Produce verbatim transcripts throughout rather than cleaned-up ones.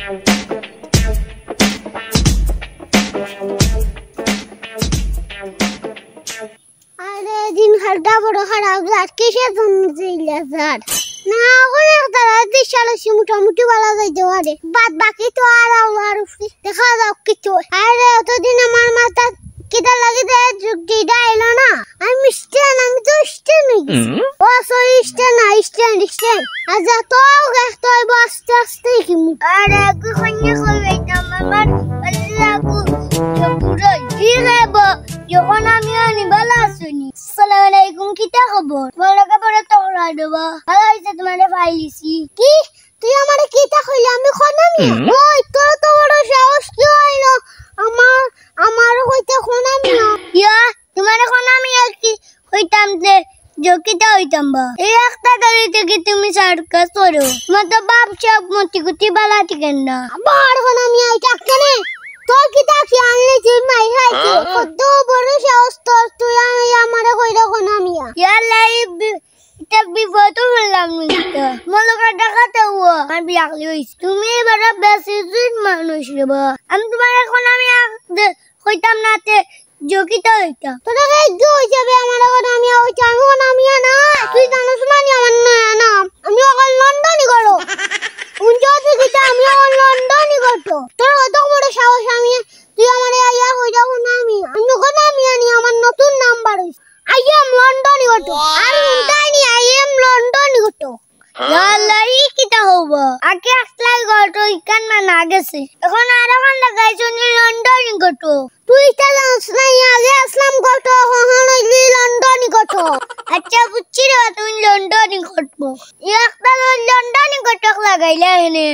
আরে, দিন খানটা বড় খারাপ যার, কিসের জন্য যে ইলা যার? না, অখন এক তারা দিশা লইছি, মোটামুটি বালা যাইতে পারে। বাদ বাকি তো আর আল্লাহর উপরে, দেখা যাউক কিতা অয়। আরে, অতদিন আমার মাথাত কিতা লাগি যে যুক্তিটা আইলো না? আমি স্ট্যান্ড, আমি তো স্ট্যান্ড অই গেছি। হুম? ও, সরি, স্ট্যান্ড না, স্ট্যান্ড, স্ট্যান্ড। আর যা তো, এক তো অইবো আস্তে আস্তে কি মুখ। আরে, কি কইন্যা কই বেটা, আমার লাগু, চকুরই। কি রে বা, যখন আমি আনি বালা আছনি। আসসালামু আলাইকুম, কিতা খবর? তোমার লগে বড় তগড়া দেবা। বালা অইছে তোমারে পাইলিছি। কি? তুই আমারে কিতা কইলে? আমি খনা মিয়া? হুম। ওই, তোর তো বড় সাহস, কি অইলো? আমার, আমারে কইতে খনা মিয়া? ইয়া, তোমারে খনা মিয়া কি কইতাম যে, জকিতা অইতাম বা। এই একটা গাড়ি থাকি তুমি সার্কাস করো। তোমার তো বাপ সব মতি গুতি বালা থাকেন না। আবার খনা মিয়া, এটা কেনে? তোর কিতা খেয়াল নেই, তুই মাই খাইছিস? হ্যাঁ? কত বড় সাহস তোর, তুই আমি আমারে কইলে খনা মিয়া? ইয়াল্লা, এই বি-, এটা বিপদও ফেললাম না এটা। মনে করে দেখাতে ও, আমার বিয়া খালি হইছে। তুমি এবারে বেশি দিন মানুষ রে বা। আমি তোমার এখন আমি আর দে-, কইতাম না তে, জকিতা হইতাম। তোরা এই গো হিসাবে আমার এখন আমি হইছে, আমি এখন আমি না। তুই জানোস না নি আমার নয়া নাম? আমি এখন লন্ডনি করো। উনচল্লিশ কিতা আমি এখন লন্ডনি করতো। তোর অত বড় সাহস আমি, তুই আমারে আইয়া কইরা খনা মিয়া। আমি খনা মিয়া নি, আমার নতুন নাম বার হইছে। I am লন্ডনি করতো। আর হুনতায় নি, I am লন্ডনি করতো। ইয়াল্লা, ই কিতা হবো? আগে একলাই করতো, ইখান মানা গেছে। এখন আর ওখান লাগাইছো নি লন্ডনি করতো। তুই ইতা জানোস না, আগে আসলাম করতো, এখন হইলি লন্ডনি করতো। আচ্ছা, বুঝছি রে, তুমি লন্ডনি করতো। ই একটা লন্ডনি করতো লাগাইলে এনে।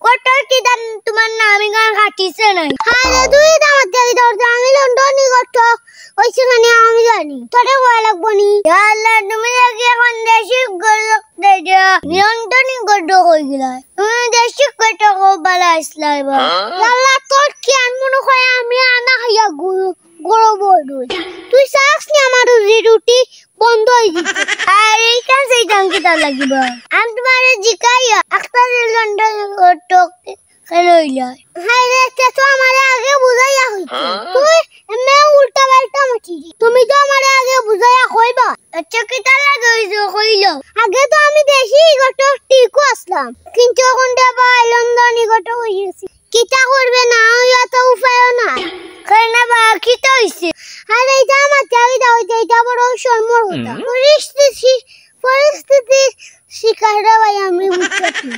কটর কি জান তোমার নামি গান কাটিছে নাই? হায় রে, তুই তো আমার থেকে ধরতে, আমি লন্ডনি কটক। ওই সেখানে আমি জানি। তোরে ভয় লাগবো নি? ইয়া আল্লাহ, তুমি দেখি এখন দেশি গরক দেখিয়া লন্ডনি গড্ড কই গেলা। তুমি দেশি কটক বালা ইসলাই বা। ইয়া আল্লাহ, তোর কি আর মনে হয় আমি আনা খাইয়া গু-, গরম হই রই? তুই চাস নি আমার রুজি রুটি? বন্ধ হয়ে গেছে। আর এইখান সেই জাঙ্গিটা লাগিব। আমি তোমারে জিকাইয়া, একটা লন্ডনি গড্ড কেন হইলা? হায় রে, তে তো আমারে আগে বুঝাইয়া হইছে। হ্যাঁ? তুই এমনে উল্টা পাল্টা মাতি দি। তুমি তো আমারে আগে বুঝাইয়া কইবা। আচ্ছা, কিতা লাগে হইছে কইলো? আগে তো আমি দেশি গটক টিকু আসলাম, কিন্তু এখন দেবা লন্ডনি গটক হয়ে গেছি। কিতা করবে না, হইয়া তো উপায়ও নাই। কেন বা, কিতা হইছে? আরে, এটা আমার চাহিদা হইছে, এটা বড় শর্মর কথা। হুম। পরিস্থিতি, পরিস্থিতির শিকার রে ভাই আমি, বুঝছো কি?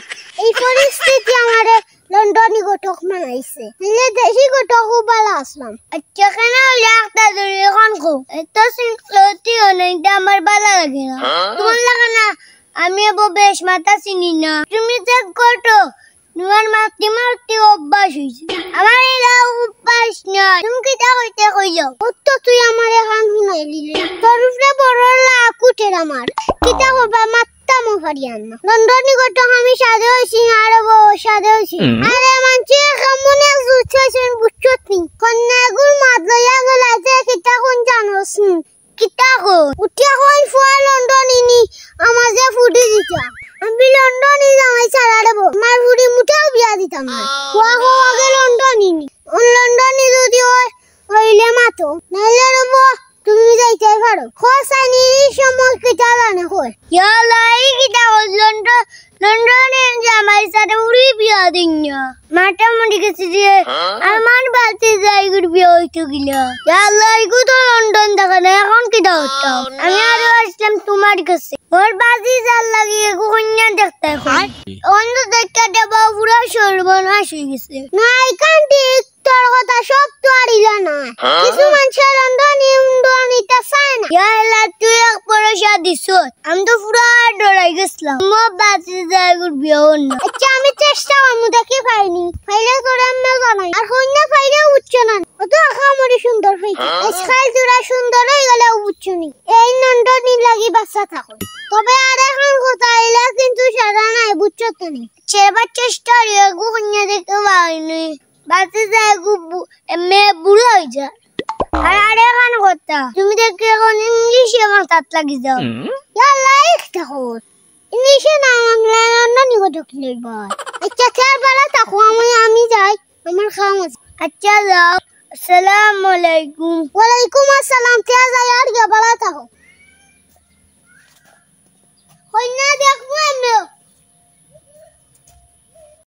এই পরিস্থিতি আমারে লন্ডনি গটক বানাইছে। নিলে দেশি গটক খুব ভালো আসলাম। আচ্ছা, কেন হইলে একটা দূরে এখন খুব? এত সিংক্লতি অনেকটা আমার ভালো লাগে না। হ্যাঁ? তোমার লাগে না? আমি এবার বেশ মাথা চিনি না। তুমি যে গটক, তোমার মারতে মারতে অভ্যাস হইছে। আমার এটা অভ্যাস নয়। তুমি কিতা কইতে কইও? ও তো তুই আমার এখন শুনাই দিলে। তোর উপরে বড় লাখ উঠের আমার। কিতা করবা, মারতামও পারি আর না। লন্ডনি গটক আমি সাদে হইছি না, আরে বউ, সাদে হইছি। হুম। আরে মানছে কেমন এক জুট হইছে, বুঝছত নি? কন্যাগুর মাত লইয়া গেলা যে কিতা কোন জানোস নি? কিতা কো? উঠিয়া কই ফুয়া লন্ডনি নি, আমার যে ফুটি দিতা। আমি লন্ডনি জামাই ছাড়া দেব, আমার ফুটি মুঠাও বিয়া দিতাম না। ফুয়া কো আগে লন্ডনি নি। ও লন্ডনি যদি হয়, হইলে মাতো। নাইলে রে বউ, তুমি যাইতে পারো। খোসানি সময় কিতা জানে কই? ইয়াল্লা, এই কিতা কো? লন্ডন, লন্ডনি জামাই ছাড়া উড়ি বিয়া দিন না। মাথা মরি গেছে যে, হ্যাঁ? আমার বাড়িতে যাই করে বিয়া হইতে গেলা। ইয়াল্লা, এগু তো লন্ডন থাকে না, এখন কিতা করতাম? আমি আরো আসলাম তোমার কাছে। ওর বাজি যার লাগে এগু কন্যা দেখতে এখন। হ্যাঁ? অন্ধ দেখা দেবা পুরা সর্বনাশ হয়ে গেছে। না, এখান ঠিক তোর কথা সব তো আর ইলা না। হ্যাঁ? কিছু মানুষের লন্ডনি উন্ডনি তা চায় না। ইয়াল্লা, তুই এক ভরসা দিছস। আমি তো পুরা ডরাই গেছিলাম। মো বাঁচি যায় গুর বিয়ে হল না। আচ্ছা, আমি চেষ্টা করমু, দেখি পাইনি। পাইলে তোরে আমি জানাই। আর হই না পাইলেও বুঝছো না। ও তো আঁকা মরি সুন্দর হইছে। হ্যাঁ? আজকাল তোরা সুন্দর হয়ে গেলেও বুঝছো নি। এই লন্ডনি লাগি বাচ্চা থাকো। তবে আর এখন কথা এলা কিন্তু সারা নাই, বুঝছো তো নি। সেবার চেষ্টা রেগু কন্যা দেখতে পাইনি। বাঁচি যায় গু বু-, এ মেয়ে বুড়ো হয়ে যায়। আর আরে এখন কথা, তুমি দেখি এখন ইংলিশে মাথাত লাগি যাও। হুম। ইয়াল্লা, এক থাকো। ইংলিশে না মানলে অন্য নিগো ঢুকি লইব। আচ্ছা, তে বালা থাকো, আমি, আমি যাই, আমার কাম আছে। আচ্ছা, যাও। আসসালামু আলাইকুম। ওয়ালাইকুম আসসালাম, তে যাই আর গিয়া বালা থাকো।